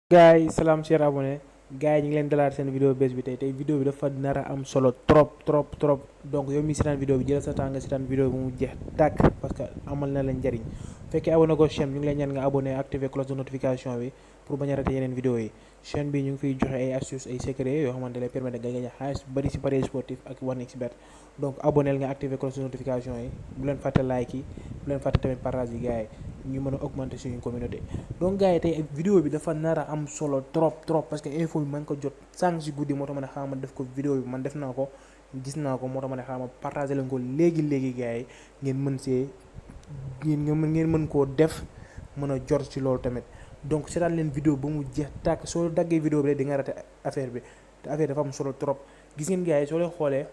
gars yi salaam cher abonné gars yi ñu ngi leen dalaat seen vidéo bés bi tey vidéo bi dafa nar a am solo trop donc yow mi seetaan vidéo bi jël sa temps nga seetaan vidéo bi mu jeex tàkk parce que amal na leen njariñ fekkee abonné ko chaîne ñu ngi leen ñaan nga abonné activer cloche de notification bi pour bañ a rater yeneen vidéo yi chaîne bi ñu ngi fiy joxe ay astuces ay secrets yoo xamante lay permettre nga gagner xaalis bu bari si paris sportif ak 1xBet donc abonné nga activer cloche de notification yi bu leen fàtte like yi bu leen fàtte tamit partage yi gars yi ñu mën a augmenter suñu communauté donc gars yi tey vidéo bi dafa nar a am solo trop parce que info bi man ko jot sànq si guddi moo tax ma ne xaaral ma def ko vidéo bi man def naa ko gis naa ko moo tax ma ne xaaral ma partager leen ko léegi gars yi ngeen mën see ngeen mën koo def mën a jot ci loolu tamit donc seetaan leen vidéo ba mu jeex tàkk soo daggee vidéo bi rek di nga rate affaire bi te affaire dafa am solo trop gis ngeen gars yi soo leen xoolee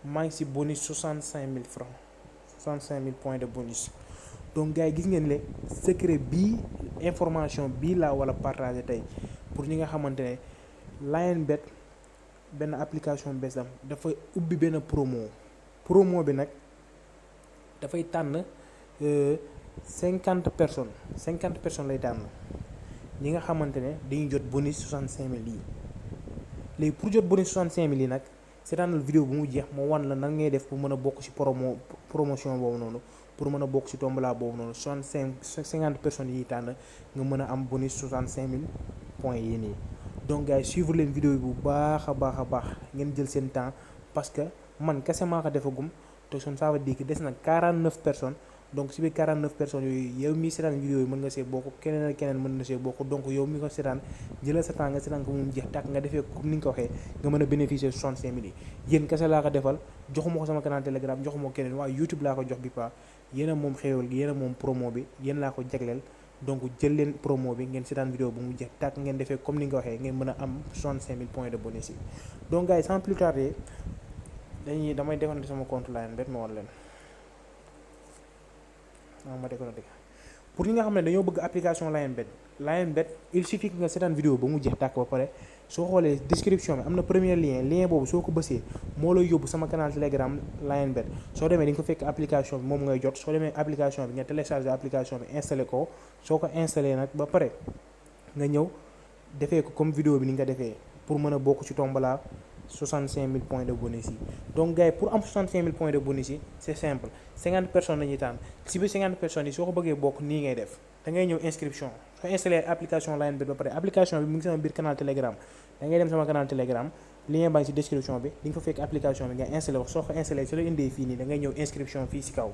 maa ngi si bonus 65 000 francs 65 000 points de bonus donc gars yi gis ngeen le secret bii information bii laa wala partager tey pour ñi nga xamante ne Lionbet benn application bees am dafa ubbi benn promo bi nag dafay tànn 50 personnes lay tànn ñi nga xamante ne dañuy jot bonus 65 000 yi léegi pour jot bonus 65 000 yi nag seetaanal vidéo bu mu jeex moo wan la nan ngay def pour mën a bokk ci promotion boobu noonu pour mën a bokk ci tombola boobu noonu 50 personnes yi tànn nga mën a am bonus 65 000 points yi nii donc gars yi suivre leen vidéo yi bu baax a baax ngeen jël seen temps parce que man kese maa ko defagum te son ça veut dire que des na 49 personnes donc si biir 49 personnes yooyu yow mi seetaan vidéo yi mën nga see bokk keneen ak keneen mën na see bokk donc yow mi ko seetaan jëlal sa temps nga seetaan ko mu jeex tàkk nga defee comme ni nga ko waxee nga mën a bénéficier 65 000 yi yéen kese laa ko defal joxuma ko sama canal Telegram joxuma ko keneen waaye YouTube laa ko jox bi pa yéen a moom xéewal gi yéen a moom promo bi yéen laa ko jagleel donc jël leen promo bi ngeen seetaan vidéo bu mu jeex tàkk ngeen defee comme ni nga ko waxee ngeen mën a am 65 000 points de bonus yi donc gars yi sans plus tarder damay déconnecté sama compte Lionbet ma war leen ma déconnecté pour ñi nga xam ne dañoo bëgg application Lionbet il suffit que nga seetaan vidéo ba mu jeex tàkk ba pare soo xoolee description bi am na premier lien boobu soo ko bësee moo lay yóbbu sama canal Telegram Lionbet soo demee di nga ko fekk application bi moom ngay jot soo demee application bi nga télécharger application bi installé ko soo ko installé nag ba pare nga ñëw defee ko comme vidéo bi ni nga defee pour mën a bokk ci tombola 65 000 points de bonus yi donc gars yi pour am 65 000 points de bonus yi c'est simple 50 personnes la ñuy tànn si biir 50 personnes yi soo ko bëggee bokk nii ngay def da ngay ñëw inscription soo installé application Lionbet ba pare application bi mu ngi sama biir canal Telegram da ngay dem sama canal Telegram lien baa ngi si description bi di nga fa fekk application bi nga installé ko soo ko installé soo la indee fii nii da ngay ñëw inscription fii si kaw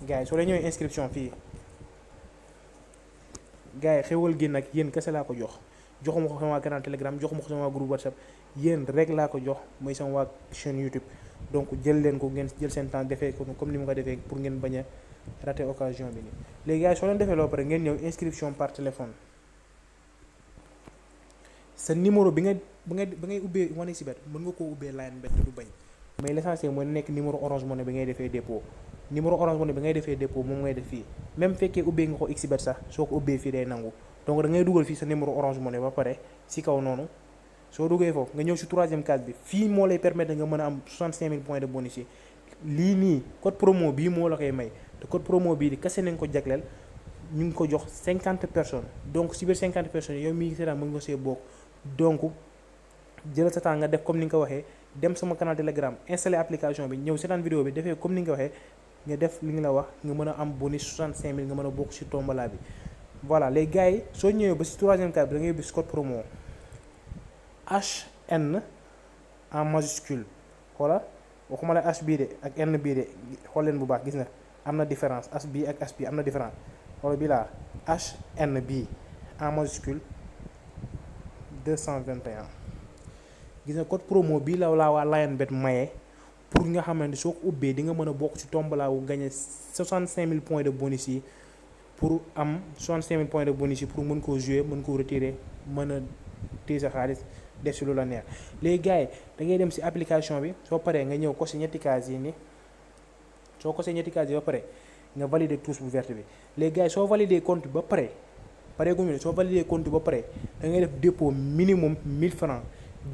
gars yi soo la ñëwee inscription fii gars yi xewal gi nag yéen kese laa ko joxuma ko sama waa canal Telegram joxuma ko sama waa groupe WhatsApp yéen rek laa ko jox mooy sama waa chaîne YouTube donc jël leen ko ngeen jël seen temps defee ko comme ni mu ko defee pour ngeen bañ a rater occasion bi nii léegi gars yi soo leen defee loo pare ngeen ñëw inscription par téléphone sa numéro bi ngay ubbee 1xBet mën nga koo ubbee Lionbet te du bañ mais l'essentiel mooy nekk numéro Orange Money bi ngay defee dépôt numéro Orange Money bi ngay defee dépôt moom ngay def fii même fekkee ubbee nga ko xBet sax soo ko ubbee fii day nangu donc da ngay dugal fii sa numéro Orange Money ba pare si kaw noonu soo duggee foofu nga ñëw si troisième case bi fii moo lay permettre nga mën a am 65 000 points de bonus yi lii nii code promo bii moo la koy may te code promo bii di kase nañ ko jagleel ñu ngi ko jox 50 personnes donc si biir 50 personnes yow mii seetaan mën nga see bokk donc jëlal sa temps nga def comme ni nga ko waxee dem sama canal Telegram installé application bi ñëw seetaan vidéo bi defee comme ni nga ko waxee nga def li nga la wax nga mën a am bonus 65 000 nga mën a bokk si tombola bi voilà les gars yi soo ñëwee ba si troisième case bi da ngay bis code promo HN en majuscule xoola waxuma la H bii de ak N bii de xool leen bu baax gis nga am na différence H bii ak H bii am na différence xoola bii laa HN bii en majuscule 221 gis nga code promo bii la waa Lionbet maye pour nga xamante soo ko ubbee di nga mën a bokk ci tombola wu gagné 65 000 points de bonus yi pour am 65 000 points de bonus yi pour mën koo jouer mën koo retirer mën a téye sa xaalis def si lu la neex léegi gars yi da ngay dem si application bi soo paree nga ñëw ko si ñetti case yi nii soo ko si ñetti case yi ba pare nga valider touche bu verte bi léegi gars yi soo valider compte ba pare soo valider compte ba pare da ngay def dépôt minimum 1000 francs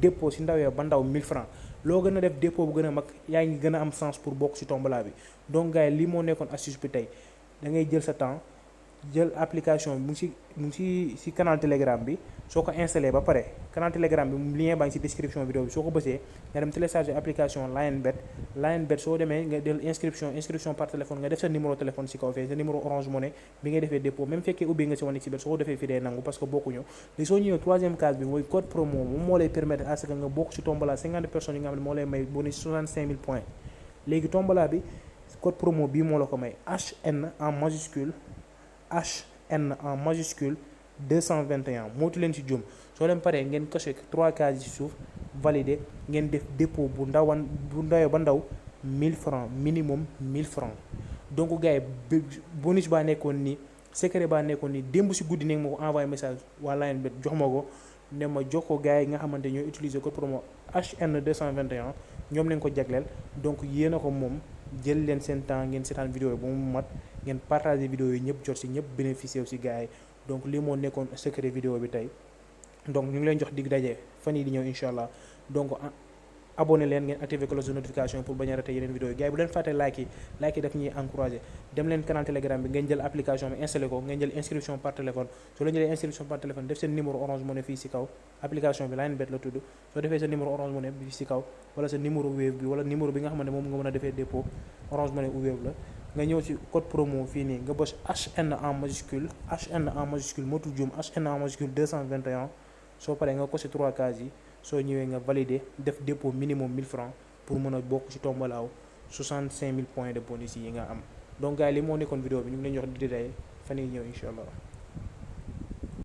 dépôt si ndawee ba ndaw 1000 francs loo gën a def dépôt bu gën a mag yaa ngi gën a am chance pour bokk si tombola bi donc gars yi lii moo nekkoon astuce bi tey da ngay jël sa temps jël application bi mu ngi si canal Telegram bi soo ko installé ba pare canal Telegram bi lien baa ngi si description vidéo bi soo ko bësee nga dem télécharger application Lionbet soo demee nga del inscription par téléphone nga def sa numéro téléphone si kaw fee sa numéro Orange Money bi ngay defee dépôt même fekkee ubbi nga si wane si bet soo ko defee fii day nangu parce que bokkuñu léegi soo ñëwee troisième case bi mooy code promo moom moo lay permettre à ce que nga bokk si tombola 50 personnes yi nga xam ne moo lay may bonus 65 000 points léegi tombola bi code promo bii moo la ko may HN en majuscule 221 mootu leen ci jum soo leen paree ngeen coché 3 cases ci suuf validé ngeen def dépôt bu ndaw 1000 francs minimum 1000 francs donc gars yi bonus baa nekkoon nii secret baa nekkoon nii démb si guddi nekk ma ko envoyé message waa Lionbet jox ma ko ne ma jox ko gars yi nga xamante ñooy utiliser code promo HN 221 ñoom lañ ko jagleel donc yéen a ko moom jël leen seen temps ngeen seetaan vidéo yi ba mu mat ngeen partager vidéo yi ñëpp jot si ñëpp bénéficier wu si gars yi donc lii moo nekkoon secret vidéo bi tey donc ñu ngi leen jox dig daje fan yi di ñëw incha allah donc abonné leen ngeen activer cloche de notification pour bañ a rater yeneen vidéo yi gars yi bu leen fàtte like yi daf ñuy encouragé dem leen canal Telegram bi ngeen jël application bi installé ko ngeen jël inscription par téléphone soo leen jëlee inscription par téléphone def seen numéro Orange Money fii si kaw application bi Lionbet la tudd soo defee sa numéro Orange Money bi si kaw wala sa numéro Wave bi wala numéro bi nga xamante moom nga mën a defee dépôt Orange Money ou Wave la nga ñëw ci code promo fii nii nga bës HN en majuscule motul jum HN en majuscule 221 soo paree nga coché 3 cases yi soo ñëwee nga validé def dépôt minimum 1000 francs pour mën a bokk ci tombalaaw 65 000 points de bonus yi nga am donc gars yi li moo nekkoon vidéo bi ñu ngi leen jox di détaillé fan yi ñëw incha allah